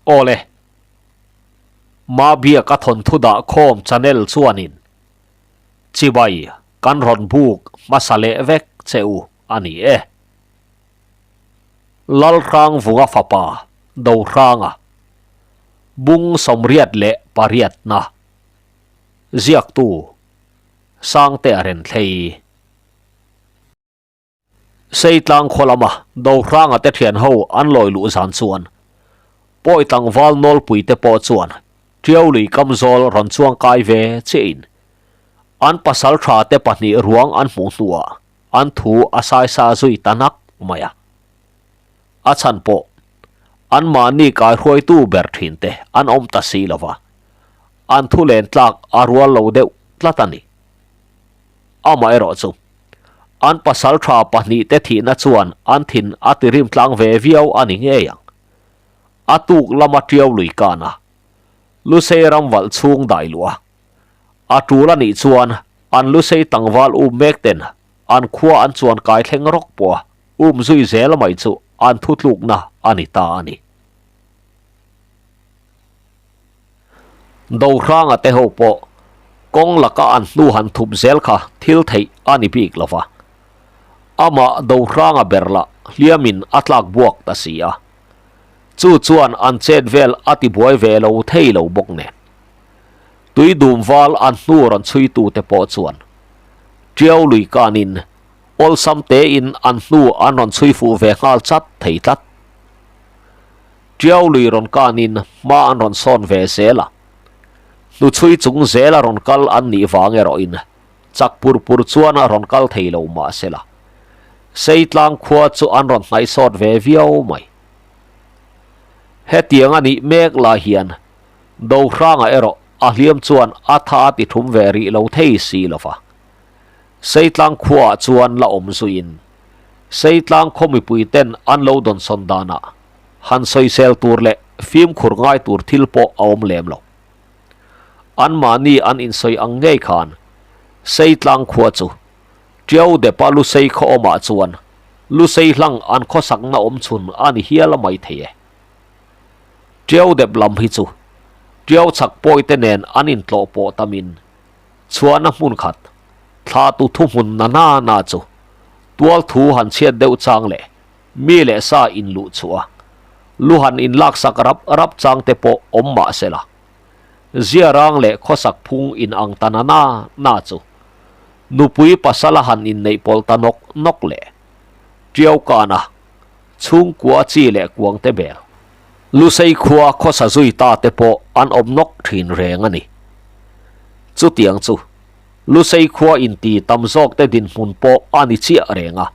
Awle. Mabiaka thawnthu dah khawm channel chuanin chibai kan rawn buk hmasa leh vek che u a ni e. Lalhrangvunga fapa Dohranga bung 88na ziaktu Sangtea Renthlei. Seitlang khaw lama Dohranga te thian ho an lawi luh zan chuan pawi tlangval nawlpui te pawh chuan Tiau lui kamzawl rawn chuang kai ve chiahin an pasal tha te pahnih ruang an hmuh hnuah an thu a saisa zui ta nak mai a. A chhan pawh anmahni kaihruaitu ber thin te an awm ta si lova, an thu len tlak a rual lo deuh tlat a ni. Amaherawh chu an pasal tha pahnih te thihna chuan an thin a ti rim tlang ve viau a ni ngei ang. A tuk lama tiau lui kan a, Lusei ram valh chhung dai luh a, a tul a nih chuan an Lusei tlangval um mek ten an khua an chuan kai thleng rawk pawh a um zui zel mai chu an thutlukna a ni ta a ni. Dohranga te ho pawh kawng laka an hnu han thup zel kha thil theih a ni bik lo va. Amah Dohranga ber lah hliamin a tlak buak ta si a. Chu chuan an chet vel a ti buai ve lo thei lo bawk nen. Tui dum val an hnu rawn chhuitu te pawh chuan Tiau lui kanin awlsam tein an hnu an rawn chhui fuh ve nghal chat thei tlat. Tiau lui rawn kanin hma an rawn sawn ve zel a, hnuchhui chung zela rawn kal an nih vang erawhin chak pur pur chuan a rawn kal thei lo mahsela Seitlang khua chu an rawn hnaih sawt ve viau mai. Hetiang a nih mek lai hian Dohranga erawh a hliam chuan a tha a ti thum ve rih lo thei si lova. Seitlang khuaah chuan la awm zuiin Seitlang khaw mipui ten an lo dawnsawn danah han sawisel tur leh fimkhur ngai tur thil pawh a awm lem lo. Anmahni an insawi ang ngei khan Seitlang khua chu Tiau Depa Lusei khaw awmah chuan Lusei hlang an khawsakna awm chhun a ni hial a mai thei e. Tiau Dep lam hi chu Tiau chhak pawite nen an intlawh pawh tamin chhuahna hmun khat thla tu thuhmun na na na chu tual thu han chhiat deuh chang leh mi leh sa in luh chhuah a, lu han in lak sak rap rap chang te pawh awm mah se la. Ziarang leh khawsak phung in ang ta na na na chu nupui pasal a han inneih pawlh ta nawk nawk leh tiau kan a chhungkua chi leh kuang te bel. Lusei khua khawsa zui ta te pawh an awm nawk thin reng a ni. Chutiang chu Lusei khua inti tam zawk te dinhmun pawh a ni chiah reng a.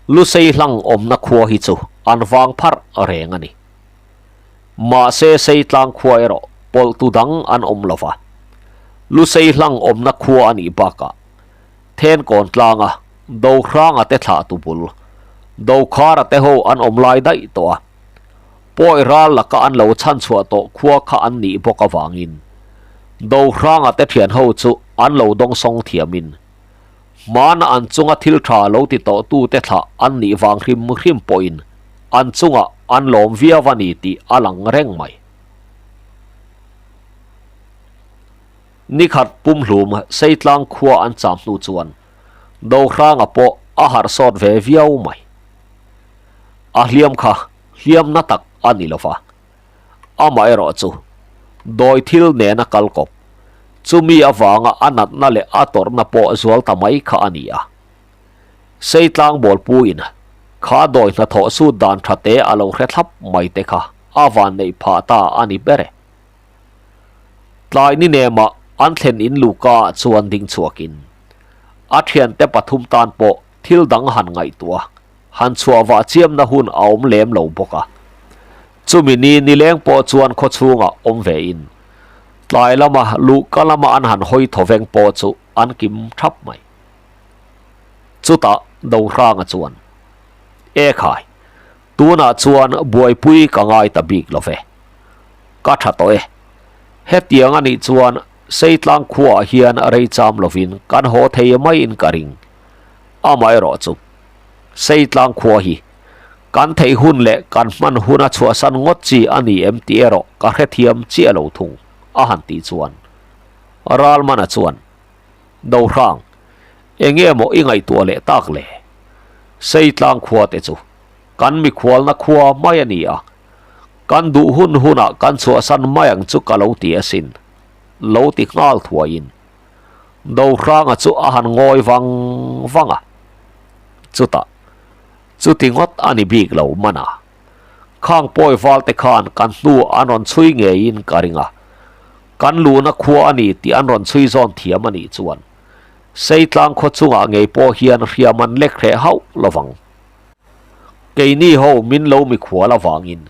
Lusei hlang awmna khua hi chu an vang pharh reng a ni. Mahse Seitlang khua erawh pawlhtu dang an awm lo va. Lusei hlang awmna khua a nih bakah Thenkawn tlanga Dohranga te thlahtu bul Dokhara te ho an awm lai daih tawh a. Pawi ral laka an lo chhanchhuah tawh khua kha an nih bawk avangin Dohranga te thian ho chu an lo dawngsawng thiamin hmana an chunga thil tha lo ti tawh tu te thlah an nih vang hrim hrim pawhin an chungah an lawm viau a ni tih a lang reng mai. Nikhat pumhlum Seitlang khua an cham hnu chuan Dohranga pawh a harh sawt ve viau mai. A hliam kha hliam na tak a ni lova, amaherawh chu dawi thil nena kal kawp, chumi avanga a natna leh a tawrhna pawh zual ta mai kha a ni a. Seitlang bawlpuiin kha dawi hnathawh sut dan tha te a lo hre thlap mai te kha a van neih phah ta a ni ber e. Tlai ni nemah an thlen in luhka ah chuan ding chhuakin a thiante pathum tan pawh thil dang han ngaihtuah a, han chhuah vah chiamna hun a awm lem lo bawk a. Chumi ni nileng pawh chuan khaw chhungah awm ve in tlai lama luhka lama an han hawi thaw veng pawh chu an kim thap mai. Chutah Dohranga chuan, E khai, tunah chuan buaipui ka ngai ta bik lo ve. Ka tha tawh e. Hetiang a nih chuan Seitlang khuaah hian rei cham lovin kan haw thei maiin ka ring. Amaherawh chu Seitlang khua hi Kan theih hun leh kan hman huna chhuahsan ngawt chi a ni em tih erawh ka hrethiam chiah lo thung, a han tih chuan Ralmana chuan, Dohrang, enge maw i ngaihtuah leh tak le? Seitlang khua te chu kan mikhualna khua mai a ni a, kan duh hun hunah kan chhuahsan mai ang chu ka lo ti asin, lo ti nghal thuaiin Dohranga chu a han ngawi vang vang a, chutah Chuti ngawt a ni bik lo man a. Khang pawi val te khan kan hnu an rawn chhui ngeiin ka ring a. Kan luhna khua a ni tih an rawn chhui zawn thiam a nih chuan Seitlang khaw chungah ngei pawh hian hriam an lek hreh hauh lovang. Keini ho min lo mikhual avangin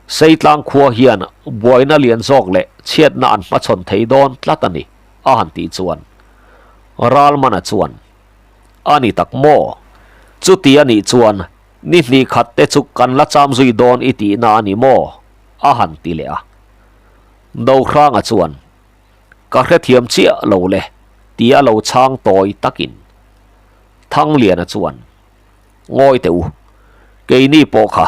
Seitlang khua hian buaina lian zawk leh chhiatna an hmachhawn thei dawn tlat a ni, a han tih chuan Ralmana chuan A ni tak maw? Chuti a nih chuan ni hnih khat te chu kan la cham zui dawn i tihna a ni maw? a han ti leh a. Dohranga chuan, Ka hrethiam chiah lo le, ti a lo chhang tawi takin. Thangliana chuan, Ngawi teh u, keini pawh kha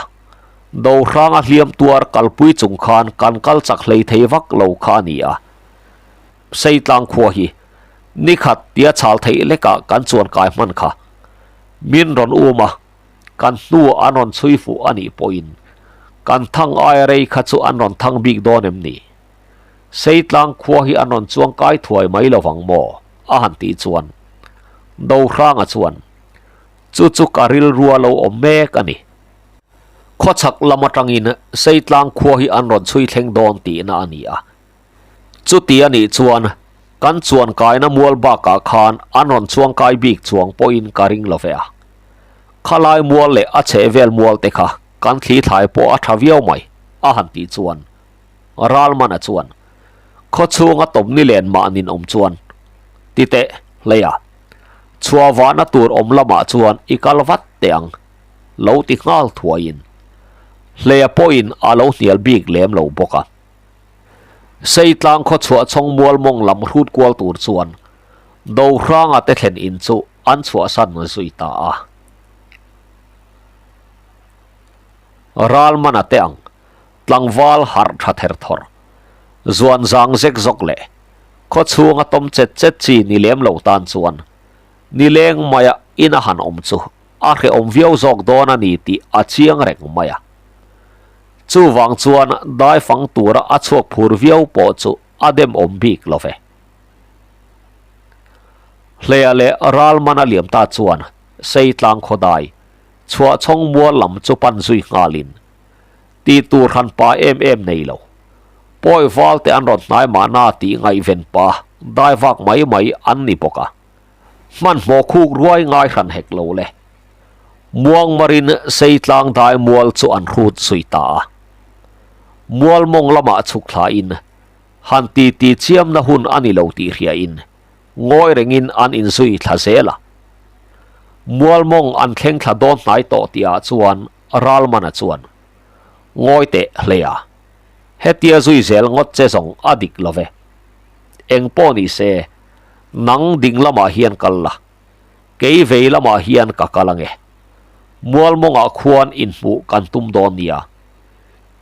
Dohranga hliam tuar kalpui chung khan kan kal chak hlei thei vak lo kha a ni a. Seitlang khua hi nikhat tia chhal theih lekah kan chuan kai hman kha. Min rawn um a, kan hnu an rawn chhui fuh a nih pawhin kan thang aia rei kha chu an rawn thang bik dawn em ni? Seitlang khua hi an rawn chuang kai thuai mai lovang maw? a han tih chuan Dohranga chuan chu chu ka rilrua lo awm mek a ni. Khawchhak lam atangin Seitlang khua hi an rawn chhui thleng dawn tihna a ni a. Chuti a nih chuan kan chuan kaina mual bakah khan an rawn chuang kai bik chuang pawhin ka ring lo ve a. Khalai mual leh a chhehvel mual te kha kan thli thlai pawh a tha viau mai, a han tih chuan Ralmana chuan khawchhunga tawp ni len mahnin awm chuan ti teh hleia chhuah vahna tur awm lamah chuan i kal vat teh ang lo ti nghal thuaiin hleia pawhin a lo hnial bik lem lo bawk a. Seitlang khaw chhuah chhawng mual mawng lam hrut kual tur chuan Dohranga te thlen in chu an chhuahsan zui ta a. Ralmana te ang tlangval harh tha ther thawr, zuan zang zek zawk leh khaw chhunga tawm chet chet chi ni lem lo tan chuan nileng maia ina han awm chu a hrehawm viau zawk dawn a ni tih a chiang reng mai a. Chuvang chuan daifang tura a chhuak phur viau pawh chu a demawm bik lo ve. Hlea leh Ralmana liam ta chuan Seitlang khawdai chhuahchhawng mual lam chu pan zui nghalin tih tur hran pa em em nei lo. Pawi val te an rawn hnai mahna tih ngaihven pa dai vak mai mai an ni bawk a. Hmanhmawh khuk ruai ngai hran hek lo le. Muangmarin Seitlang dai mual chu an hrut zui ta a. Mual mawng lamah chhuk thlain han ti ti chiamna hun a ni lo tih hriain ngawi rengin an inzui thla zel a. Mual mawng an thleng thla dawn hnai tawh tihah chuan Ralmana chuan, Ngawi teh hle a, hetia zui zel ngawt che zawng a dik lo ve. Eng pawh ni se, nang ding lamah hian kal la, kei vei lamah hian ka kal ange. Mualmawngah khuan inhmuh kan tum dawn nia.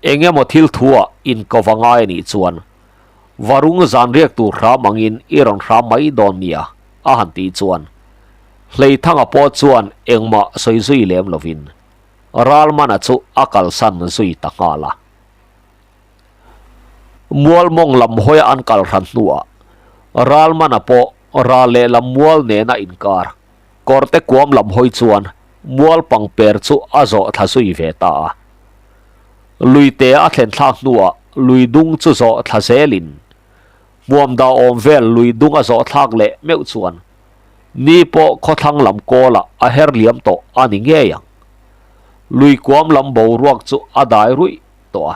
Eng emaw thil thuah inkova ngai a nih chuan Varung zan riak tur hram angin i rawn hram mai dawn nia, a han tih chuan Hleithanga pawh chuan engmah sawi zui lem lovin Ralmana chu a kalsan zui ta nghal a. Mualmawng lam hawia an kal hran hnuah Ralmana pawh ral lehlam mual nena inkar kawrte kuam lam hawi chuan mual pangper chu a zawh thla zui ve ta a. Luite a thlen thlak hnuah lui dung chu zawh thla zelin hmuam dah awm vel lui dung a zawh thlak leh meuh chuan ni pawh khawthlang lam kawlah a her liam tawh a ni ngei ang. Lui kuam lam boruak chu a dai ruih tawh a.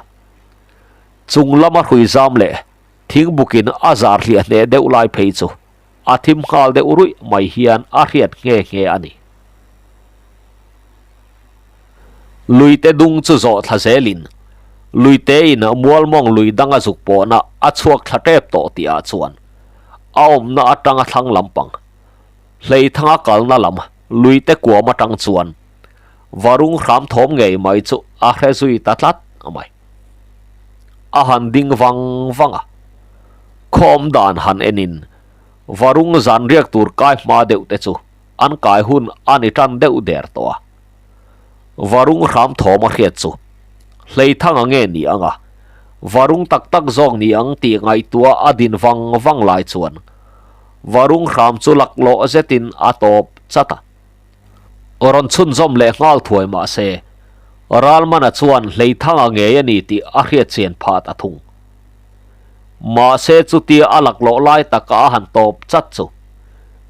Chung lama hrui zam leh thingbukin a zar hliah hneh deuh lai phei chu a thim nghal deuh ruih mai hian a hriat nghe nghe a ni. Luite dung chu zawh thla zelin Luitein mualmawng lui danga zuk pawhna a chhuak thla tep tawh tihah chuan a awmna atanga thlang lampang Hleithanga kalna lam Luite kuam atang chuan. Varung hram thawm ngei mai chu a hre zui ta tlat mai. A han ding vang vang a, khawm dan han enin Varung zan riak tur kai hma deuh te chu an kai hun a ni tan deuh der tawh a. Varung hram thawm a hriat chu Hleithanga nge ni ang a, Varung tak tak zawk ni ang tih ngaihtuah a din vang vang lai chuan Varung hram chu laklawh zetin a tawp chat a. Rawn chhunzawm leh nghal thuai mah se, Ralmana chuan Hleithanga ngei a ni tih a hriat chian phah ta thung. Mahse chutia a laklawh lai taka a han tawp chat chu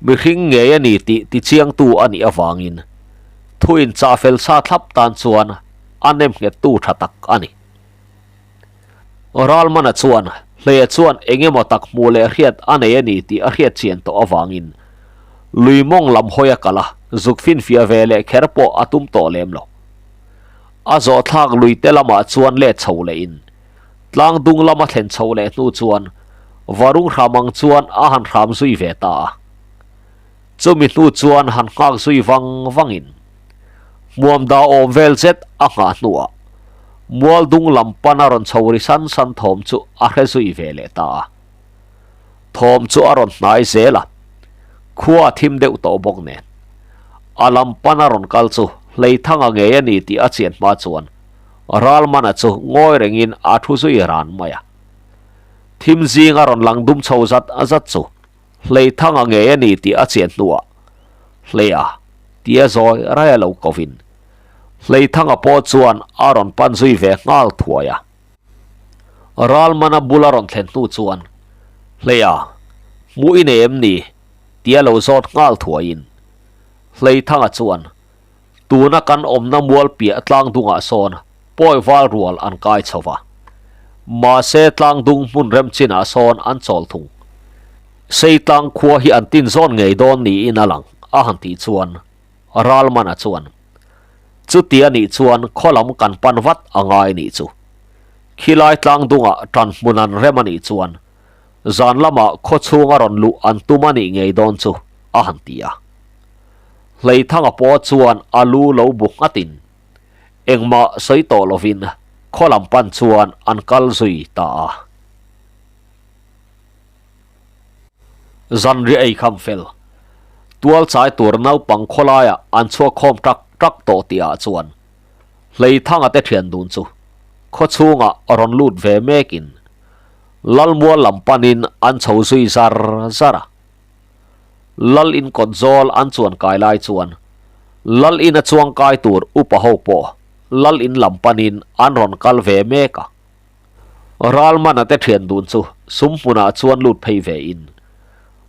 mihring ngei a ni tih tichiangtu a nih avangin thu inchah fel sa thlap tan chuan a nemnghettu tha tak a ni. Ralmana chuan Hleia chuan eng emaw tak hmuh leh hriat a nei a ni tih a hriat chian tawh avangin lui mawng lam hawi a kal a, zuk finfiah ve leh kher pawh a tum tawh lem lo. A zawhthlak lui te lamah chuan let chho lehin tlang dung lama thlen chho leh hnu chuan Varung hram ang chuan a han hram zui ve ta a. Chumi hnu chuan han nghak zui vang vangin hmuam dah awm vel zet a nghah hnuah mual dung lam pan a rawn chho ri san san thawm chu a hre zui ve leh ta a. Thawm chu a rawn hnai zel a, khua a thim deuh tawh bawk nen. A lam pan a rawn kal chu Hleithanga ngei a ni tih a chian hma chuan Ralmana chu ngawi rengin a thu zui ran mai a. Thim zing a rawn lang dum chho zat zat chu Hleithanga ngei a ni tih a chian hnuah Hleia tia zawi raia lo kovin Hleithanga pawh chuan a rawn pan zui ve nghal thuai a. Ralmana bula rawn thlen hnu chuan Hleia, hmuh i nei em ni? tia lo zawt nghal thuaiin Hleithanga chuan Tuna kan awmna mual piah tlang dungah sawn pawi val rual an kai chho va. Mahse tlang dung hmun rem chinah sawn an chawl thung. Sei tlang khua hi an tin zawn ngei dawn niin a lang a han tih chuan Ralmana chuan Chuti a nih chuan khaw lam kan pan vat a ngai nih chu. Khilai tlang dungah tan hmun an rem a nih chuan Zan lamah khaw chhunga rawn luh an tum a nih ngei dawn chu, a han ti a. Hleithanga pawh chuan a lu lo bu nghatin engmah sawi tawh lovin khaw lam pan chuan an kal zui ta a. Zanriah ei kham fel, tual chai tur naupang khawlaiah an chhuak khawm tak tak tawh tihah chuan Hleithanga te thian dun chu khaw chhungah rawn lut ve mekin Lalmual lam panin an chho zui zar zar a. Lal in kawt zawl an chuan kai lai chuan Lal ina chuang kai tur upa ho pawh Lal in lam panin an rawn kal ve mek a. Ralmana te thian dun chu sum hmunah chuan lut phei ve in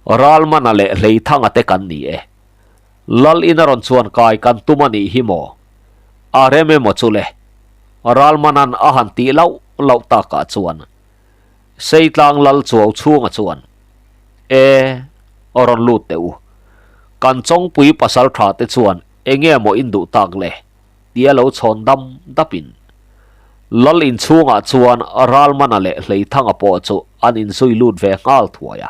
Ralmana leh Hleithanga te kan ni e. Lal ina rawn chuan kai kan tum a nih hi maw? A rem emaw chu le? Ralmanan a han tih lauh lauh takah chuan Seitlang lal chuau chhunga chuan, E, rawn lut teh u. Kan chawngpui pasal tha te chuan enge maw in duh tak le? tia lo chhawn dam dapin Lal inchhungah chuan Ralmana leh Hleithanga pawh chu an inzui lut ve nghal thuai a.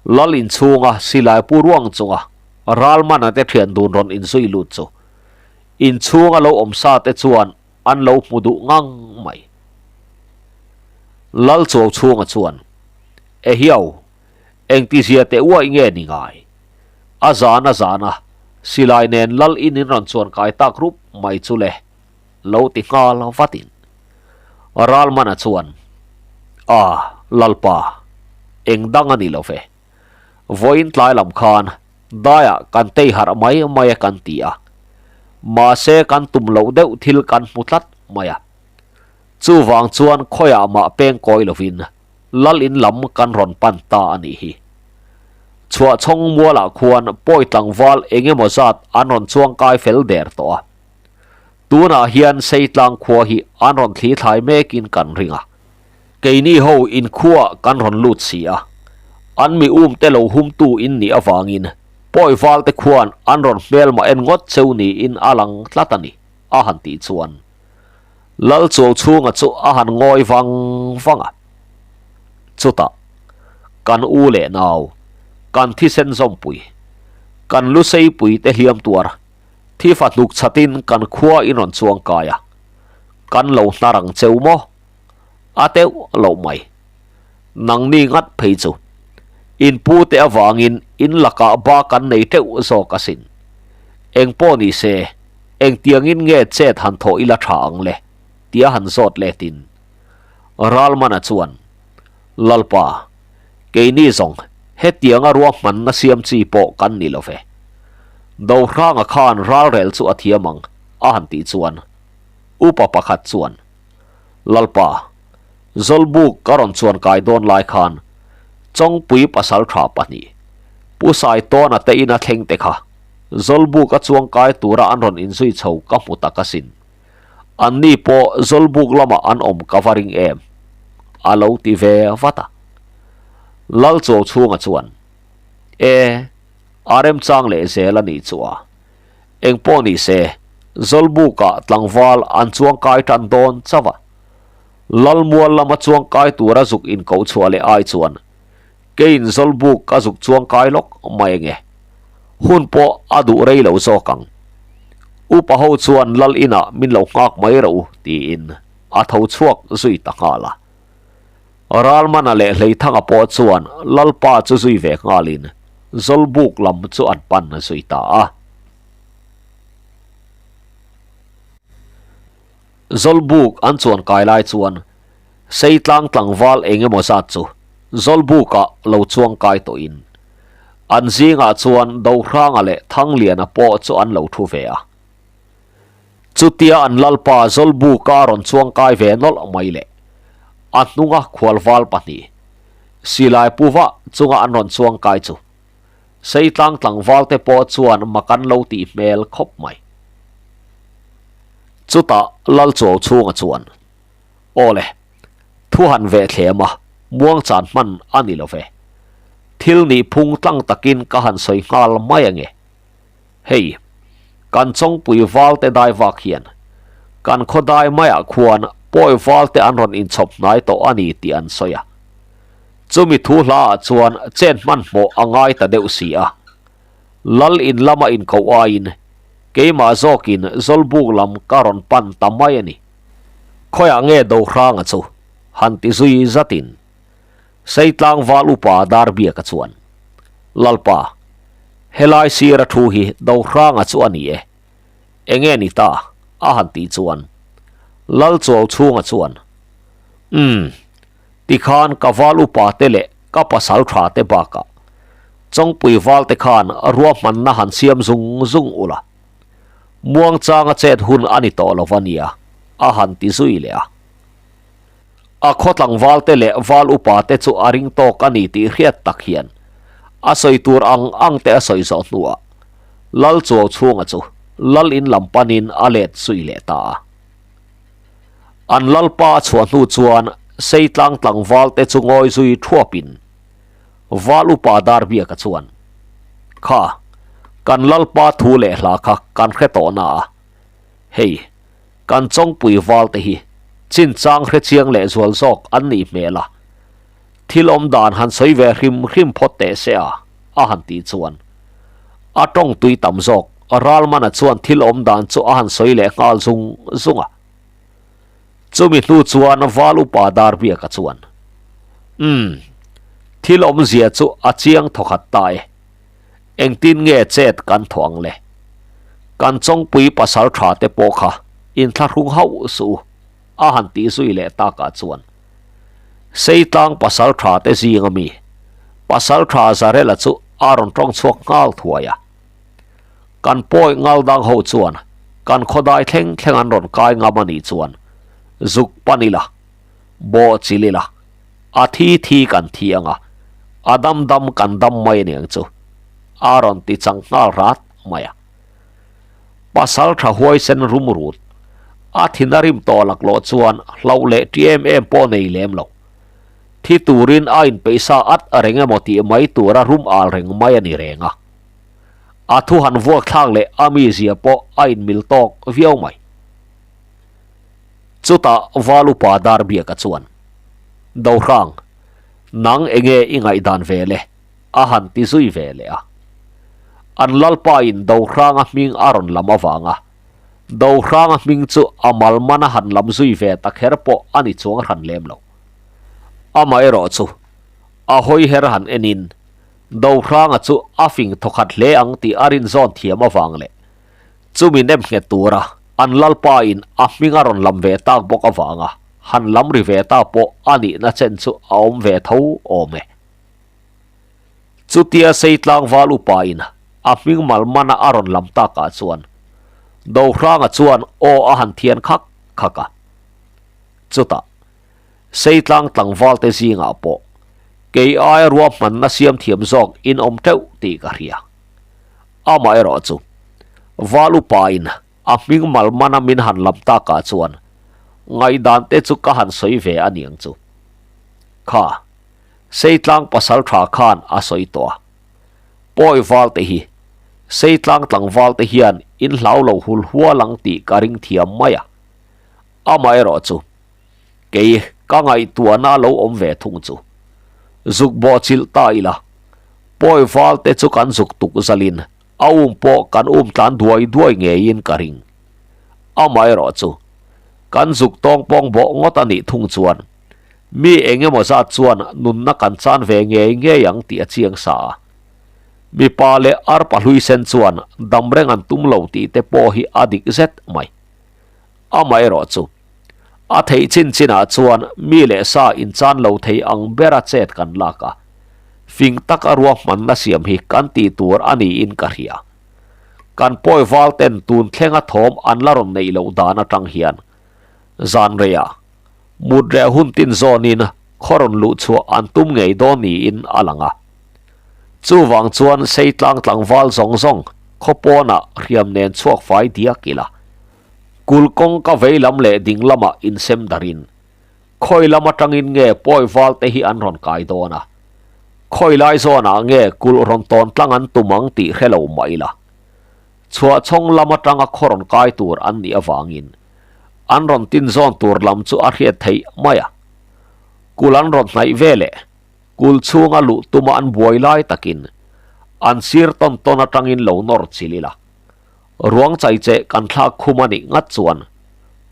Lal inchhunga silai pu ruang chunga Ralmana te thian dun rawn inzui lut chu inchhunga lo awm sa te chuan an lo hmu duh ngang mai. Lal chuau chhunga chuan, Ehiau, engtizia teh uaih nge ni ngai? A zan a zan a, silai nen lal in in rawn chuan kai tak rup mai chu le, lo ti nghal vatin. Ralmana chuan, A, Lalpa, eng dang a ni lo ve. Vawiin tlai lam khan daiah kan tei harh mai mai a kan ti a, mahse kan tum loh deuh thil kan hmu tlat mai a. Chuvang chuan khawiah mah peng kawi lovin lal in lam kan rawn pan ta a nih hi. Chhuahchhawng mualah khuan pawi tlangval eng emaw zat an rawn chuangkai fel der tawh a. Tunah hian Seitlang khua hi an rawn thli thlai mekin kan ring a. Keini ho in khuaah kan rawn lut si a, an mi um te lo humtu in nih avangin pawi val te khuan an rawn hmelmah en ngawt cheu niin a lang tlat a ni, a han tih chuan Lal Chuau chhunga chu a han ngawi vang vang a. Chutah, kan u leh nau, kan thisen zawmpui, kan luseipui te hliam tuar. Thifa hnuk chhatin kan khua in rawn chuang kai a, kan lo hnar ang cheu maw? A teuh loh mai. Nangni ngat phei chu in pu te avangin in lakah ba kan nei teuh zawk asin. Eng pawh ni se, engtiangin nge chet han thawh ila tha ang le? tia han zawt letin Ralmana chuan, Lalpa, keini zawng hetianga ruahmanna siam chi pawh kan ni lo ve. Dohranga khan ralrel chu a thiam ang, a han tih chuan upa pakhat chuan, Lalpa, Zawlbuk ka rawn chuan kai dawn lai khan Chawngpui pasal tha pahnih, Pu Saitawna te ina thleng te kha Zawlbuk a chuang kai tura an rawn inzui chho ka hmu tak asin. Anni pawh Zawlbuk lamah an awm ka va ring em? A lo ti ve vat a. Lalchuau chhunga chuan, E, a remchang leh zel a nih chu a. Eng pawh ni se, Zawlbukah tlangval an chuang kai tan dawn chauh a. Lalmual lama chuang kai tura zuk inkoh chhuah leh ai chuan keiin Zawlbuk ka zuk chuang kai lawk mai ange. Hun pawh a duh rei lo zawk ang. Upa ho chuan lal inah min lo nghak mai rawh u tiin a tho chhuak zui ta nghal a. Ralmana leh Hleithanga pawh chuan Lalpa chu zui ve nghalin Zawlbuk lam chu an pan zui ta a. Zawlbuk an chuan kai lai chuan Seitlang tlangval eng emaw zat chu Zawlbukah lo chuang kai tawhin an zingah chuan Dohranga leh Thangliana pawh chu an lo thu ve a. Chutia an Lalpa Zawlbuka rawn chuang kai ve nawlh mai le, a hnunga khualval pahnih, silai pu vah chunga an rawn chuang kai chu Seitlang tlangvalte pawh chuan mak an lo tih hmel khawp mai. Chutah Lalchuau chhunga chuan, Aw le, thu han ve thlem a, muangchan hman a ni lo ve. Thil nih phung tlang takin ka han sawi nghal mai ange. Hei, kan Chawngpui valte dai vak hian kan khaw dai maiah khuan pawi valte an rawn inchhawp hnai tawh a ni tih an sawi a. Chumi thu hlaah chuan chen hmanhmawh a ngai ta deuh si a. Lal in lama inkoh aiin keimah zawkin Zawlbuk lam ka rawn pan ta mai a ni. Khawiah nge Dohranga chu? han ti zui zatin Seitlang val upa Darbiaka chuan, Lalpa, helai sira thu hi Dohranga chu a ni e. Enge ni ta? a han tih chuan Lalchuau chhunga chuan, Umm, tikhan ka val upa te leh ka pasal tha te bakah Chawngpui val te khan ruahmanna han siam zung zung ula, muangchanga chet hun a ni tawh lo va nia, a han ti zui leh a. A khaw tlangval te leh val upa te chu a ring tawk a ni tih hriat tak hian a sawi tur ang ang te a sawi zawh hnuah Lal Chuau chhunga chu Lal in lam panin a let zui leh ta a. An Lalpa a chhuah hnu chuan Seitlang tlangval te chu ngawi zui thuapin val upa Darbiaka chuan, Kha, kan Lalpa thu leh hla kha kan hre tawh na a, hei, Kan Chawngpui valte hi chinchang hrechiang leh zual zawk an nih hmel a, thil awm dan han sawi ve hrim hrim phawt teh se a, a han tih chuan a tawng tui tam zawk Ralmana chuan thil awm dan chu a han sawi leh nghal zung zung a. Chumi hnu chuan Val upa Darbiaka chuan, Umm, thil awmzia chu a chiang thawkhat ta e. Engtin nge chet kan thawh ang le? Kan Chawngpui pasal tha te pawh kha inthlahrung hauh suh u, a han tih zui leh takah chuan Seitlang pasal tha te zing ami pasal tha Zarela chu a rawn tawng chhuak nghal thuai a. Kan pawi ngal dang ho chuan kan khawdai thleng thleng an rawn kai ngam a nih chuan zuk pan ila, bawh chil ila, A thi thi kan thi ang a, a dam dam kan dam mai aniang chu, a rawn ti chang nghal rat mai a. Pasal tha huaisen rum rut, a thin a rim tawh laklawh chuan hlauh leh ṭi em em pawh nei lem lo. Thi turin a inpeihsa at reng emaw tih mai tura rum al reng mai a ni reng a. A thu han vuak thlak leh a mizia pawh a inmil tawk viau mai. Chutah Val upa Darbiaka chuan, Dohrang, nang enge i ngaihdan ve le? a han ti zui ve leh a. An lalpa in Dohranga hming a rawn lam avanga Dohranga hming chu a mal man a han lam zui ve ta kher pawh a ni chuang hran lem lo. Amaherawh chu a hawi her han enin Dohranga chu a fing thawkhat hle ang tih a rinzawn thiam avang leh chumi nem nghet tura an lalpa in a hming a rawn lam ve tak bawk avanga han lam ri ve ta pawh a nihna chen chu a awm ve tho awm e. Chutia Seitlangval upa in a hming mal mana a rawn lam takah chuan Dohranga chuan aw a han thian khak khak a. Chutah Seitlang tlangval te zingah pawh kei aia ruahmanna siam thiam zawk in awm teuh tih ka hria. Amaherawh chu Val upa in a hming mal mana min han lam takah chuan ngaihdan te chu ka han sawi ve a niang chu. Kha. Seitlang pasal tha khan a sawi tawh a. Pawi val te hi Seitlang tlangval te hian in hlau lo hul hual ang tih ka ring thiam mai a. Amaherawh chu kei ka ngaihtuahna lo awm ve thung chu zuk bawh chilh ta ila pawi val te chu kan zuk tuk zalin a um pawh kan um tlan duai duai ngeiin ka ring. Amaherawh chu kan zuk tawng pawng bawh ngawt a nih thung chuan Mi eng emaw zat chuan nunna kan chan ve ngei ngei ang tih a chiang sa a. Mipa leh arpa hlui sen chuan dam reng an tum lo tih te pawh hi a dik zet mai. Amaherawh chu, a theih chin chinah chuan mi leh sa inchan lo thei ang bera chet kan lak a, fing taka ruahmanna siam hi kan tih tur a niin ka hria. Kan pawi val ten tun thlenga thawm an la rawn neih loh dan atang hian zan reiah Mut reh hun tin zawnin khaw rawn luh chhuah an tum ngei dawn niin a lang a. Chuvang chuan Seitlang tlangval zawng zawng khaw pawnah hriam nen chhuak fai diak ila. Kul kawngka vei lam leh ding lamah insem darin khawi lam atangin nge pawi val te hi an rawn kai dawn a, khawi lai zawnah nge kulh rawn tawn tlang an tum ang tih hre lo mah ila. Chhuahchhawng lam atanga khaw rawn kai tur an nih avangin an rawn tin zawn tur lam chu a hriat theih mai a. Kul an rawn hnaih ve leh kul chhunga luh tuma an buai lai takin an sir tawn tawn atangin lo nawr chil ila. Ruang chai che kan thlak khum a nih ngat chuan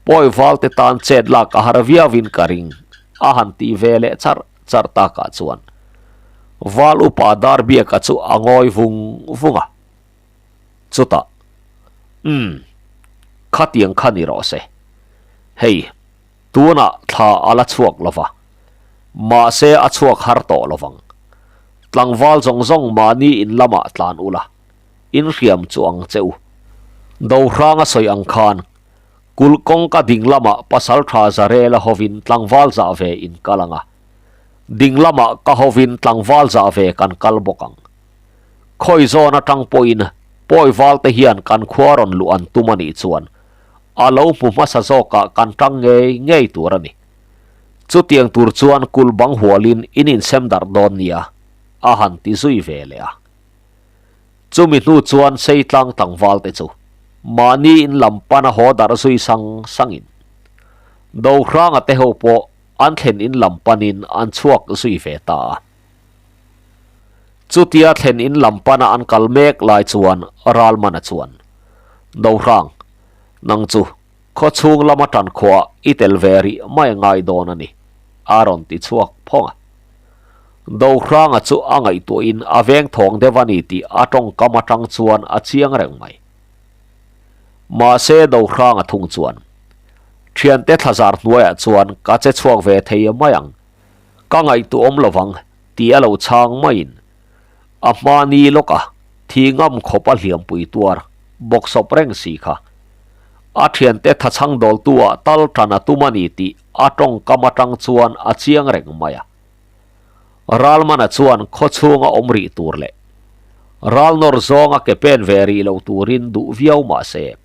pawi val te tan chet lak a har viauin ka ring a han tih ve leh char char takah chuan Val upa Darbiaka chu a ngawi vung vung a. Chutah, Umm, khatiang kha ni rawh se. Hei, tunah thla a la chhuak lo va, mahse a chhuak har tawh lo vang. Tlangval zawng zawng mahni in lamah tlan ula, in hriam chu ang che u. Dohrang a sawi ang khan, kulh kawngka ding lamah pasaltha Zarela hovin tlangval zah ve in kal ang a, ding lamah ka hovin tlangval zah ve kan kal bawk ang. Khawi zawn atang pawhin pawi val te hian kan khua rawn luh an tum a nih chuan a lo hmu hmasa zawkah kan tang ngei ngei tur a ni. Chutiang tur chuan kul bang hualin in insem darh dawn nia a han ti zui ve leh a. Chumi hnu chuan Seitlang tlangval te chu mahni in lam pana haw darh zui sang sangin Dohranga te ho pawh an thlen in lam panin an chhuak zui ve ta a. Chutia thlen in lam pana an kal mek lai chuan Ralmana chuan, Dohrang, nang chu khaw chhung lama tan khuah i tel ve rih mai ngai dawn a ni, a rawn ti chhuak phawng a. Dohranga chu a ngaihtuahin a veng thawng deuh a ni tih a tawngkam atang chuan a chiang reng mai. Mahse Dohranga thung chuan, Thiante thlazar hnuaiah chuan ka che chhuak ve thei mai ang, Ka ngaihtuah awm lovang tih a lo chhang maiin a hma ni lawk a thi ngam khawp a hliampui tuar bawksawp reng si kha. A thiante thachhang dawltu ah tal tan a tum a ni tih a tawngkam atang chuan a chiang reng mai a. Ralmana chuan khaw chhunga awm rih tur leh ralnawr zawnga ke pen ve rih lo turin duh viau mah se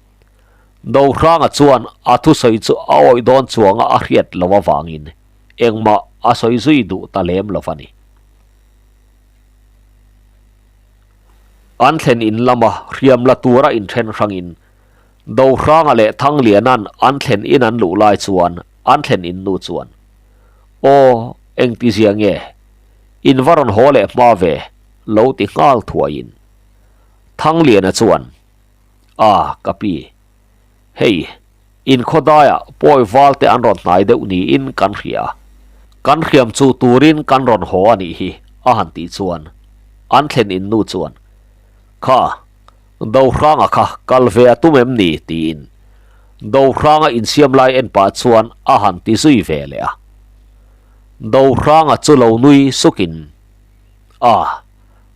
Dohranga chuan a thusawi chu a awih dawn chuanga a hriat lo avangin Engmah a sawi zui duh ta lem lo a ni. An thlen in lama hriam la tura inthen hrangin Dohranga leh Thangliana'n an thlen in an luh lai chuan an thlen in nu chuan, Aw, engtizia nge? In va rawn haw leh hma ve, lo ti nghal thuaiin. Thangliana chuan, A, ka pi, hei, in khawdaiah pawi val te an rawn hnai deuh niin kan hria. Kan hriam chu turin kan rawn haw a nih hi, a han tih chuan an thlen in nu chuan, Kha, Dohranga kha kal ve a tum em ni? tiin Dohranga insiam lai en pah chuan a han ti zui ve leh a. Dohranga chu lo nui sukin, A,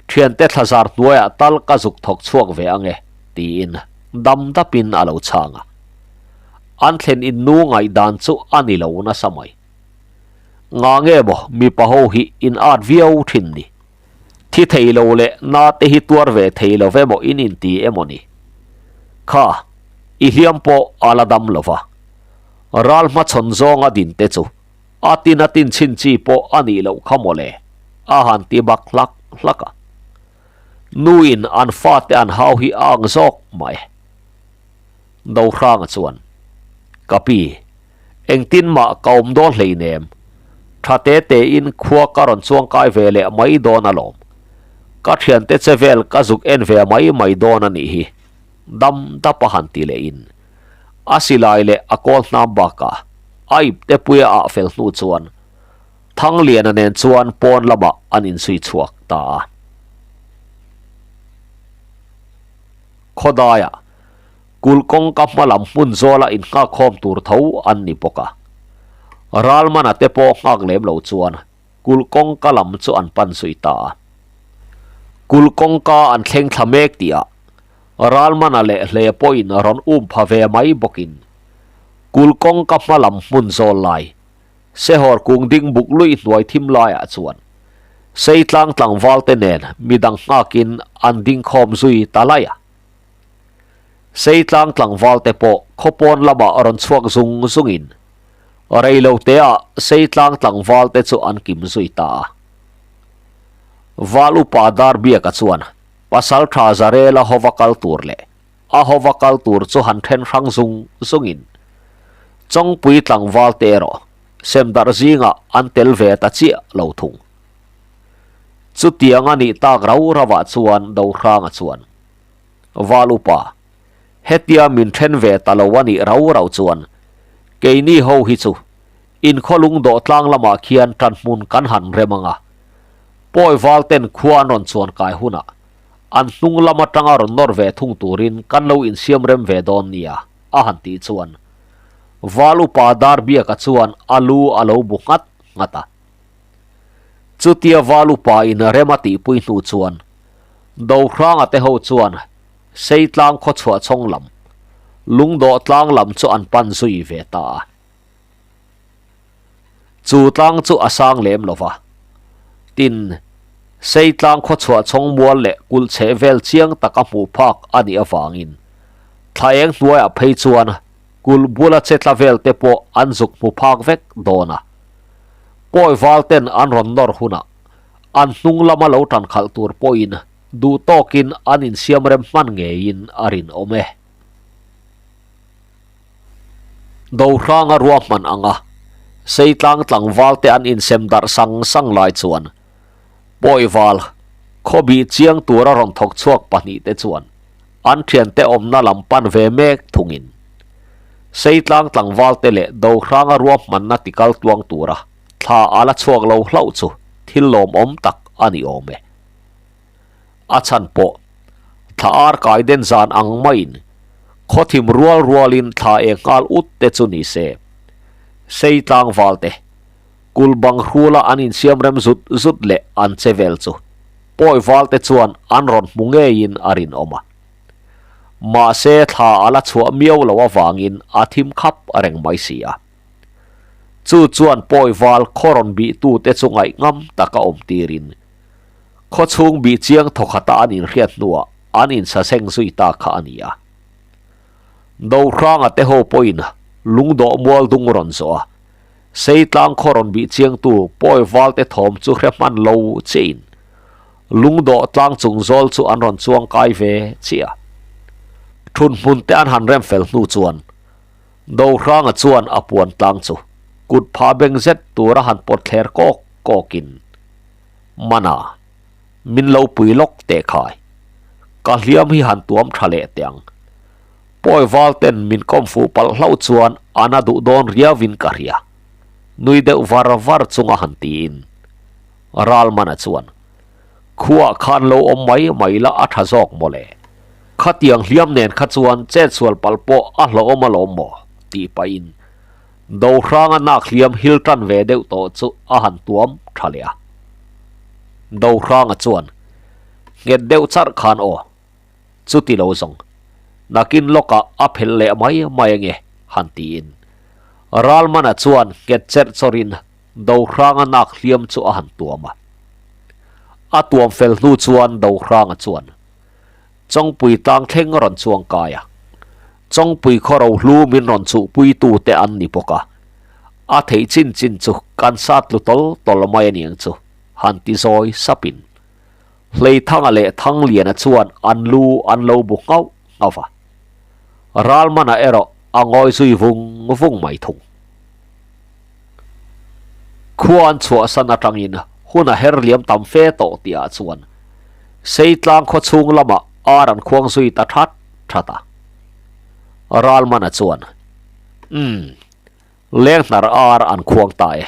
thiante thlazar hnuaiah tal ka zuk thawk chhuak ve ange, tiin dam dapin a lo chhang a. An thlen in nu ngaihdan chu a ni lo nasa mai. Nga nge maw mipa ho hi in at viau thin ni? Thi thei lo leh na te hi tuar ve thei lo ve maw in inti emaw ni? Kha, i hliam pawh a la dam lo va. Ral hmachhawn zawnga din te chu a tin a tin chhin chi pawh a nih loh kha maw le, a han ti bak hlak hlak a. Nuin an fate an hau hi a ang zawk mai. Dohranga chuan, Ka pi, engtin mah ka awm dawn hleinem, tha te tein khua ka rawn chuangkai ve leh mai dawn alawm. Ka thiante che vel ka zuk en ve mai mai dawn a nih hi, dam dap a han ti lehin a silai leh a kawl hnam bakah a ipte puia ah fel hnu chuan Thangliana nen chuan pawn lamah an inzui chhuak ta a. Khawdaiah kulh kawngka hma lam hmun zawla innghakkhawm tur tho an ni bawk a. Ralmana te pawh nghak lem lo chuan kulh kawngka lam chu an pan zui ta a. Kulh kawngka an thleng thla mek tihah Ralmana leh hle pawhin rawn um pha ve mai bawkin kulh kawngka hma lam hmun zawl lai Sehawr kung ding buk luih hnuai thim laiah chuan Seitlang tlangval te nen midang nghakin an ding khawm zui ta lai a. Seitlang tlangval te pawh khawpawn lamah rawn chhuak zung zungin reilo teah Seitlang tlangval te chu an kim zui ta a. Val upa Darbiaka chuan pasal tha Zarela hova kal tur leh a hova kal tur chu han then hrang zung zungin Chawngpui tlangval te erawh semdarh zingah an tel ve ta chiah lo thung. Chutiang a nih tak rau rauah chuan Dohranga chuan, Val upa, hetia min then ve ta lo a nih rau rau chuan keini ho hi chu inkhawlung dawh tlang lamah khian ṭanhmun kan han rem ang a, pawi val ten khua an rawn chuan kai hunah an hnung lam aṭanga rawn nawr ve thung turin kan lo insiam rem ve dawn nia, a han tih chuan Val upa Darbiaka chuan a lu a lo bu nghat nghat a. Chutia Val upa in rem a tihpui hnu chuan Dohranga te ho chuan Seitlang khawchhuah chhawng lam, Lungdawh tlang lam chu an pan zui ve ta a. Chu tlang chu a sang lem lo va. Tin, Seitlang khawchhuah chhawng mual leh kulh chheh vel chiang taka hmuh phak a nih avangin thla eng hnuaiah phei chuan kulh bula che tla vel te pawh an zuk hmu phak vek dawn a. Pawi val ten an rawn nawr hunah an hnung lama lo tan khalh tur pawhin duh tawkin an insiam rem hman ngeiin a rinawm e. Dohranga ruahman anga Seitlang tlangval te an insem darh sang sang lai chuan Pawival khawbih chiang tura rawn thawk chhuak pahnihte chuan an thiante awmna lam pan ve mek thungin Seitlang tlangval te leh Dohranga ruahmanna tikal tluang tura thla a la chhuak lo hlauh chu thil lawmawm tak a ni awm e. A chhan pawh thla ar kai den zan ang maiin khawthim rual rualin thla eng nghal ut te chu ni se. Sei tlangval te kul bang hrula an insiam rem zut zut leh an che vel chu pawi val te chuan an rawn hmu ngeiin a rinawm a. Mahse thla a la chhuah miau lo avangin a thim khap reng mai si a. Chu chuan pawi val khaw rawn bihtute chu ngaihngam taka awm tirin Khawchhung bih chiang thawkhata an inhriat hnuah an insaseng zui ta kha a ni a. Dohranga te ho pawhin lungdawh mual dung rawn zawh a, Seitlang khaw rawn bih chiangtu pawi valte thawm chu hre hman lo chiahin lungdawh tlang chung zawl chu an rawn chuang kai ve chiah a. Thunhmun te an han rem fel hnu chuan Dohranga chuan a puan tlang chu kut phah beng zet tura han pawt thler kawk kawkin Mana, min lo pui lawk teh khai. Ka hliam hi han tuam tha leh teh ang. Pawi val ten min kawm fuh palh hlauh chuan a na duh dawn riauin ka hria. Nui deuh var var chunga han tiin Ralmana chuan, Khuaah khan lo awm mai mai la a tha zawk mawle. Khatiang hliam nen kha chuan chetsual palh pawh a hlauhawm alawm maw? tih pahin Dohranga nak hliam hil tan ve deuh tawh chu a han tuam tha leh a. Dohranga chuan, Nghet deuh charh khan aw, chuti lo zawng, nakin lawkah a phelh leh mai mai ange, han tiin. Ralmana chuan nghet cherh chawrin Dohranga nak hliam chu a han tuam a. A tuam fel hnu chuan Dohranga chuan Chawngpui tlang thleng rawn chuang kai a. Chawngpui khaw rohlu min rawn chuhpuitu te an ni bawk a. A theih chin chin chu kan sat tlu tawl tawl mai aniang chu, han ti zawi sapin. Hleithanga leh Thangliana chuan an lu an lo bu nghauh nghauh va. Ralmana erawh a ngawi zui vung vung mai thung. Khua an chhuahsan atangin hun a her liam tam fe tawh tihah chuan Seitlang khaw chhung lamah ar an khuang zui ta that that a. Ralmana chuan, Umm, lenghnar ar an khuang ta e.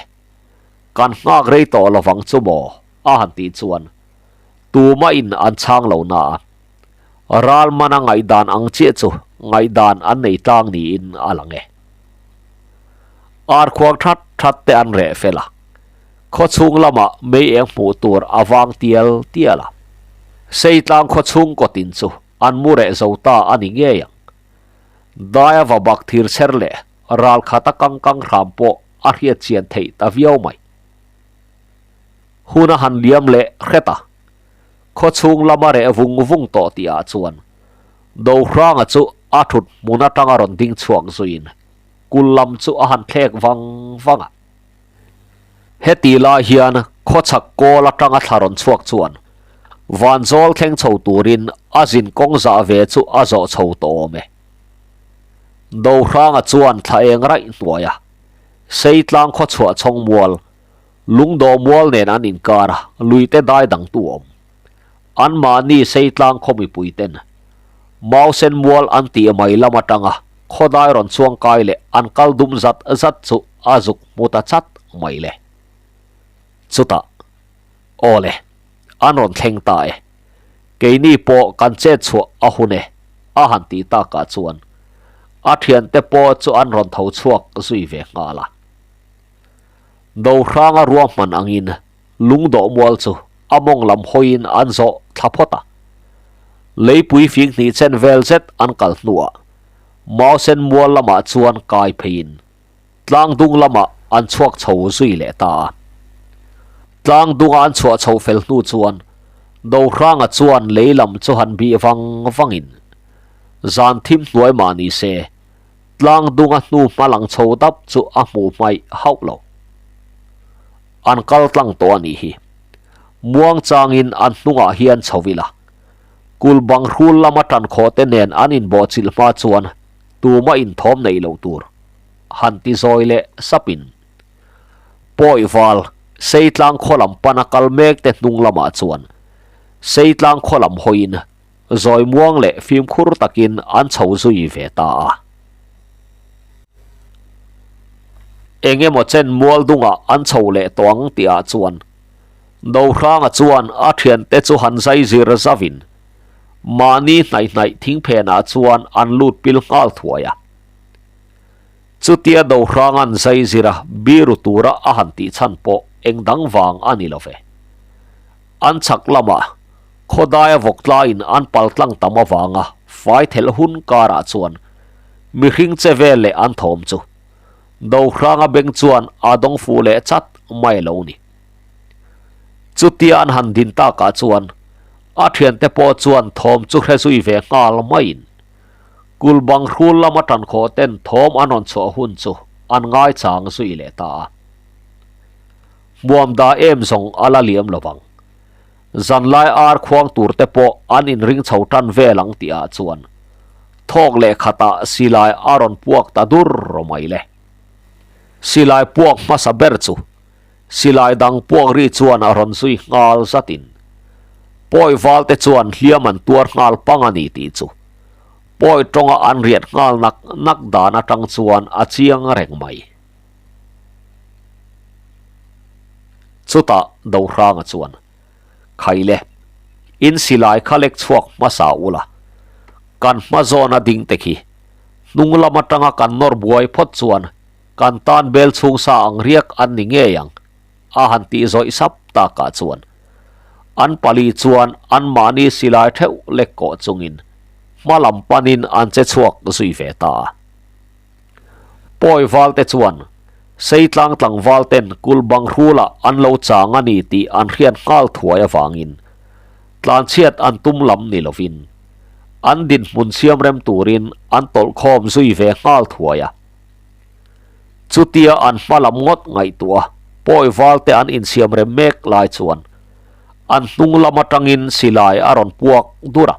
Kan nghak rei tawh lovang chu maw? a han tih chuan tumahin an chhang lo na a. Ralmana ngaihdan ang chiah chu ngaihdan an nei tlang niin a lang e. Ar khuang that that te an reh fel a, khaw chhung lamah mei eng hmuh tur a vang tial tial a. Seitlang khaw chhung kawtin chu an mu reh zo ta a ni ngei ang. Daia va bak thir chher leh ral khata kang kang hram pawh a hriat chian theih ta viau mai. Hun a han liam leh hret a, khaw chhung lama reh vung vung tawh tihah chuan Dohranga chu a thut hmun atanga rawn ding chhuak zuiin kul lam chu a han thlek vang vang a. Heti lai hian khawchhak kawl atanga thla rawn chhuak chuan Vanzawl thleng chho turin a zin kawng zah ve chu a zawh chho tawh awm e. Dohranga chuan thla eng raih hnuai a, Seitlang khawchhuah chhawng mual, Lungdawh mual nen an inkar a, luite dai dangtu awm. Anmahni Seitlang khaw mipuiten Mausen mual an tih mai lam atanga khawdai rawn chuang kai leh an kal dum zat zat chu a zuk hmu ta chat mai le. Chutah, Aw le, an rawn thleng ta e. Keini pawh kan chet chhuah a hun e, a han tih takah chuan a thiante pawh chu an rawn tho chhuak zui ve nghal a. Dohranga ruahman angin lungdawh mual chu a mawng lam hawiin an zawh thla phawt a. Leipui fing hnih chen vel zet an kal hnuah Mausen mual lamah chuan kai pheiin tlangdung lamah an chhuak chho zui leh ta a. Tlangdunga an chhuah chho fel hnu chuan Dohranga chuan lei lam chu han bih vang vangin zan thim hnuai mah ni se Tlangdunga hnu hma lang chho dap chu a hmuh hmaih hauh lo. An kal tlang tawh a nih hi. Muang changin an hnungah hian chho ila. Kul bang hrul lama tan khawh te nen an inbawhchilh hma chuan tuma inthawm neih loh tur han ti zawi leh sapin Pawi val Seitlang khaw lam pana kal mek te hnung lamah chuan Seitlang khaw lam hawiin Zawi muang leh fimkhur takin an chho zui ve ta a. Eng emaw chen mual dungah an chho leh tawh ang tihah chuan Dohranga chuan a thiante chu han zai zir zavin mahni hnaih hnaih thingphenah chuan an lut pil nghal thuai a. Chutia Dohranga'n zai zira biru tura a han tih chhan pawh eng dang vang a ni lo ve. An chhak lamah khawdaia vawk tlaiin an pal tlang tam avanga fai thelh hun karah chuan mihring che vel leh an thawm chu Dohranga beng chuan a dawng fuh leh chat mai lo ni. Chutia an han din takah chuan a thiante pawh chuan thawm chu hre zui ve nghal maiin kul bang hrul lama tankhawh ten thawm an rawn chhuah hun chu an ngaichang zui leh ta a. Hmuam da em zawng a la liam lo vang. Zanlai ar khuang tur te pawh an inring chho tan vel ang tih ah chuan thawk leh khatah silai a rawn puak ta dur mai le. Silai puak hmasa ber chu silai dang puak ri chuan a rawn zui nghal zatin. Pawi valte chuan hliam an tuar nghal pang a ni tih chu pawi tawnga an riat nghal nak nak dan atang chuan a chiang reng mai. Chutah Dohranga chuan, Khaile, in silai kha lek chhuak hmasa ula, kan hma zawna ding te khi hnung lam atanga kan nawr buai phawt chuan kan tan bel chhung sa ang riak an ni ngei ang, a han tih zawih sap takah chuan an pali chuan anmahni silai theuh lek kawh chungin hma lam panin an che chhuak zui ve ta a. Pawi valte chuan Seitlang tlangval ten kul bang hrulah an lo chang a ni tih an hriat nghal thuai avangin tlanchhiat an tum lam ni lovin an dinhmun siam rem turin an tawlh khawm zui ve nghal thuai a. Chutia an hma lam ngawt ngaihtuah a, pawi valte an insiam rem mek lai chuan an hnung lam atangin silai a rawn puak dur a.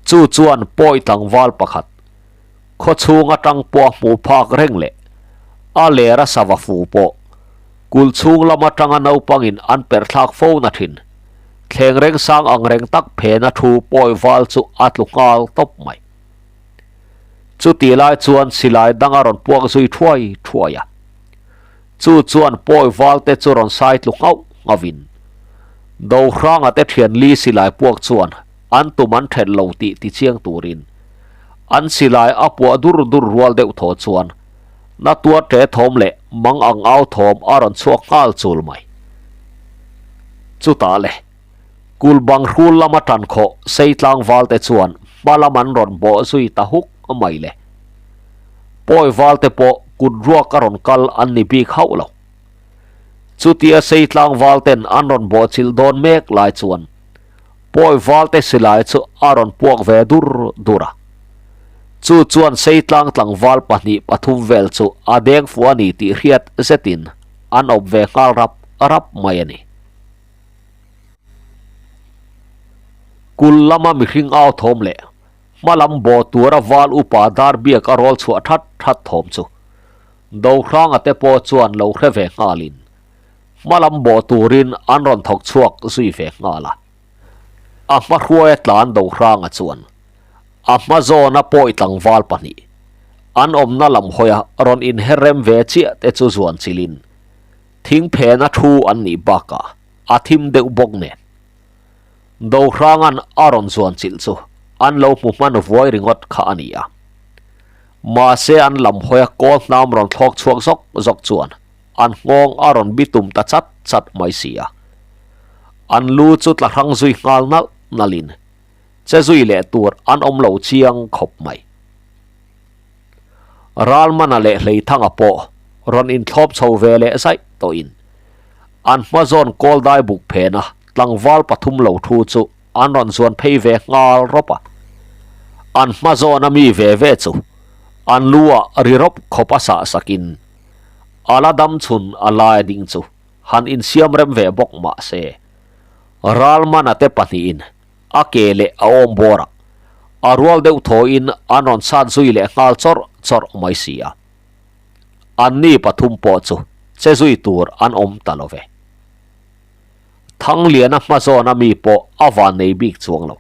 Chu chuan pawi tlangval pakhat, khaw chhung atang pawh a hmuh phak reng leh a ler a sava fu pawh kul chhung lam atanga naupangin an perh thlak fo na thin. Thleng reng sang ang reng tak phena thu pawi val chu a tlu nghal tawp mai. Chuti lai chuan silai dang a rawn puak zui thuai thuai a. Chu chuan pawi valte chu rawn sai tlu nghauh nghauhin Dohranga te thian li silai puak chuan an tum an then lo tih tichiang turin an silai a puah dur dur rual deuh thaw chuan na tuar ṭe thawm leh mang ang au thawm a rawn chhuak nghal chul mai. Chutah le. Kul bang hrul lama tan khawh sei tlangval te chuan hma lam an rawn bawh zui ta huk mai le. Pawi val te pawh kut ruak a rawn kal an ni bik hauh lo. Chutia sei tlangval ten an rawn bawh chilh dawn mek lai chuan pawi val te silai chu a rawn puak ve dur dur a. Chu chuan sei tlang tlangval pahnih pathum vel chu a deng fuh a ni tih hriat zetin an awp ve nghal rap rap mai a ni. Kul lama mihring au thawm leh hma lam baw tura val upa dar biak a rawl chhuah that that thawm chu Dohranga te pawh chuan lo hre ve nghalin hma lam baw turin an rawn thawk chhuak zui ve nghal a. A hma hruaia tlan Dohranga chuan a hma zawna pawi tlangval pahnih an awmna lam hawia rawn inher rem ve chiah te chu zuan chilin Thing phena thu an nih bakah a thim deuh bawk nen. Dohranga'n a rawn zuan chilh chu an lo hmu hman vuai ringawt kha a ni a. Mahse an lam hawia kawl hnam rawn thlawk chhuak zawk zawk chuan an nghawng a rawn bitum ta chat chat mai si a. An lu chu tla hrang zui nghal nalh nalhin che zui leh tur an awm lo chiang khawp mai. Ralmana leh Hleithanga pawh rawn inthlawp chho ve leh zaih tawhin an hma zawn kawl dai buk phena tlangval pathum lo thu chu an rawn zuan phei ve nghal rawp a. An hma zawna mi ve ve chu an lu ah ri rawp khawp a sah sakin a la dam chhun a lai ding chu han insiam rem ve bawk mah se Ralmana te pahnihin A ke leh a awm bawr a, a rual deuh thawhin an rawn sat zui leh nghal chawrh chawrh mai si a. Anni pathum pawh chu che zui tur an awm ta lo ve. Thangliana hma zawna mi pawh a van nei bik chuang lo.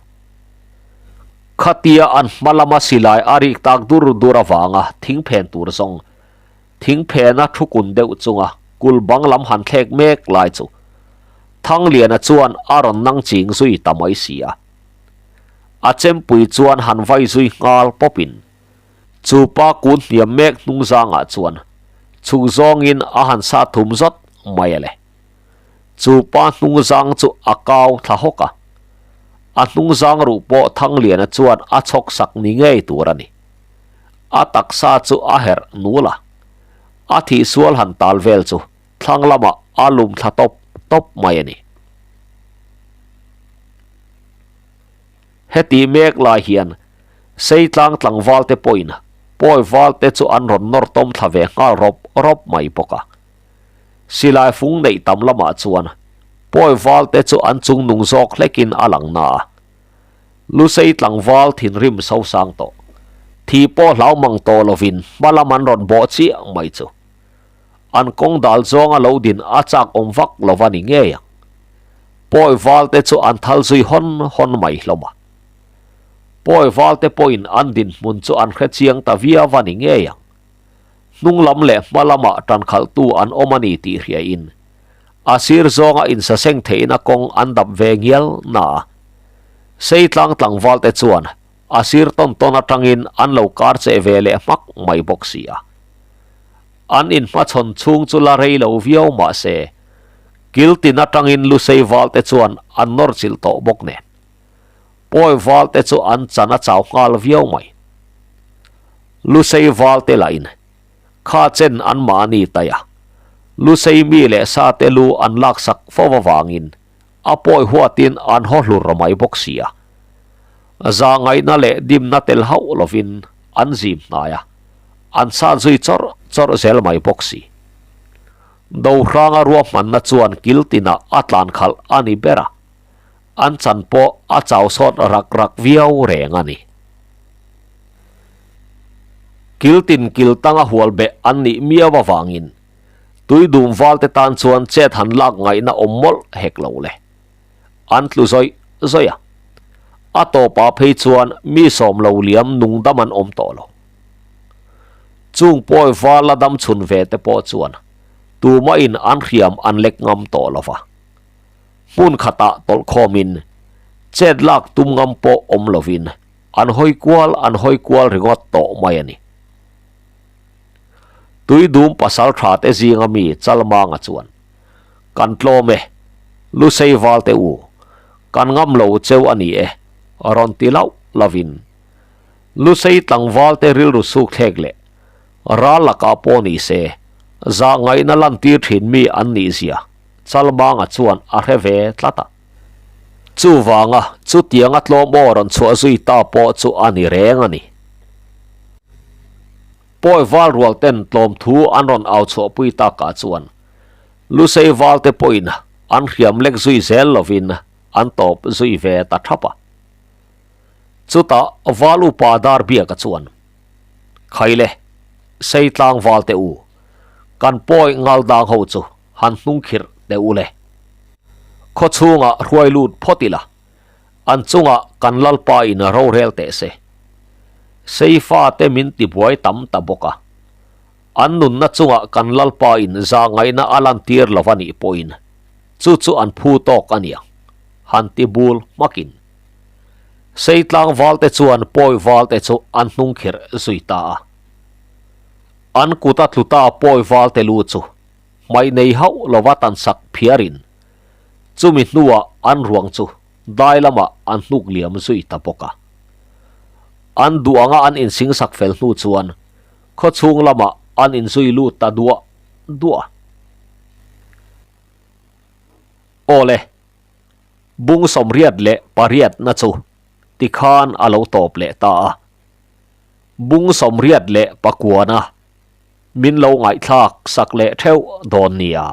Khatia an hma lama silai a rik tak dur dur avanga thing phen tur zawng Thing phena thu kun deuh chunga kul bang lam han thlek mek lai chu Thangliana chuan a rawn nang ching zui ta mai si a. A chempui chuan han vai zui nghal pawpin chu pa kun hniam mek hnung zangah chuan chhuk zawngin a han sa thum zawt mai a le. Chu pa hnung zang chu a kau thla hawk a, a hnung zang ruh pawh Thangliana chuan a chhawk sak ni ngei tur a ni. A taksa chu a herh nul a, a thihsual han tal vel chu thlang lamah a lum thla tawp tawp mai a ni. Heti mek lai hian Seitlang tlangval te pawhin pawi val te chu an rawn nawr tawm thla ve nghal rawp rawp mai bawk a. Silai fung neih tam lamah chuan pawi val te chu an chung nung zawk hlekin a lang na a. Lusei tlangval thinrim sosang tawh. Thi pawh hlau mang tawh lovin hma lam an rawn bawh chiah mai chu. An kawng dal zawnga lo din a chak awm vak lo va ni ngei ang. Pawi valte chu an thal zui hawn hawn mai hlawm a. Pawi valte pawhin an dinhmun chu an hre chiang ta viau a ni ngei ang. Hnung lam leh hma lamah ṭankhalhtu an awm a ni tih hriain a sir zawnga insaseng theihna kawng an dap ve ngial na a. Seitlang tlangvalte chuan a sir tawn tawn atangin an lo kar cheh ve leh hmak mai bawk si a. An inhmachhawn chhung chu la rei lo viau mah se, kil tin atangin Lusei valte chuan an nawr chilh tawh bawk nen. Pawi valte chu an chan a chau nghal viau mai. Lusei valte lahin kha chen an mahni tai a, Lusei mi leh sate lu an laksak fo avangin a pawi huatin an haw hlur mai bawk si a. Zahngaihna leh dimna tel hauh lovin an zim hnai a, an sat zui chawrh chawrh zel mai bawk si. Dohranga ruahmanna chuan kil tinah a tlan khalh a ni ber a, an chan pawh a chau sawt rak rak viau reng a ni. Kil tin kil tanga hual beh an nih miau avangin Tuidum valte tan chuan chet han lak ngaihna awm mawlh hek lo le. An tlu zawih zawih a. A tawpah phei chuan mi sawm lo liam nung dam an awm tawh lo. Chung pawi val la dam chhun ve te pawh chuan tumahin an hriam an lek ngam tawh lo va. Hmun khatah tawlh khawmin chet lak tum ngam pawh awm lovin an hawi kual an hawi kual ringawt tawh mai a ni. Tuidum pasal tha te zinga mi Chalmanga chuan, Kan tlawm e, Lusei valte u, kan ngam lo cheu a ni e, rawn ti lauh lovin Lusei tlangval te rilru suk thlek leh ral lakah pawh ni se zah ngaihna lantir thin mi an nih zia Chalmanga chuan a hre ve tlat a. Chuvanga chutianga tlawm aw rawn chhuah zui ta pawh chu a ni reng a ni. Pawi val rual ten tlawm thu an rawn au chhuahpui takah chuan Lusei valte pawhin an hriam lek zui zel lovin an tawp zui ve ta thap a. Chutah val upa Darbiaka chuan, Khaile, Seitlang valte u, kan pawi ngal dang ho chu han hnung khirh teh u le. Khaw chhungah hruai lut phawt ila, an chungah kan lalpa in rorel teh se. Seifa te min tibuai tam ta bawk a, an nunna chungah kan lalpa in zahngaihna a lantir lo a nih pawhin chu chu an phu tawk a niang, han ti bul hmakin. Seitlang valte chuan pawi valte chu an hnung khirh zui ta a. An kuta tlu ta pawi valte lu chu hmaih nei hauh lova tan sak phiarin chumi hnuah an ruang chu dai lamah an hnuk liam zui ta bawk a. An duh anga an insing sak fel hnu chuan khaw chhung lamah an inzui lut ta duah duah a. Awle, bung 88 na chu tikhan a lo tawp leh ta a. Bung 89 na min lo ngaihthlak sak leh theuh dawn nia.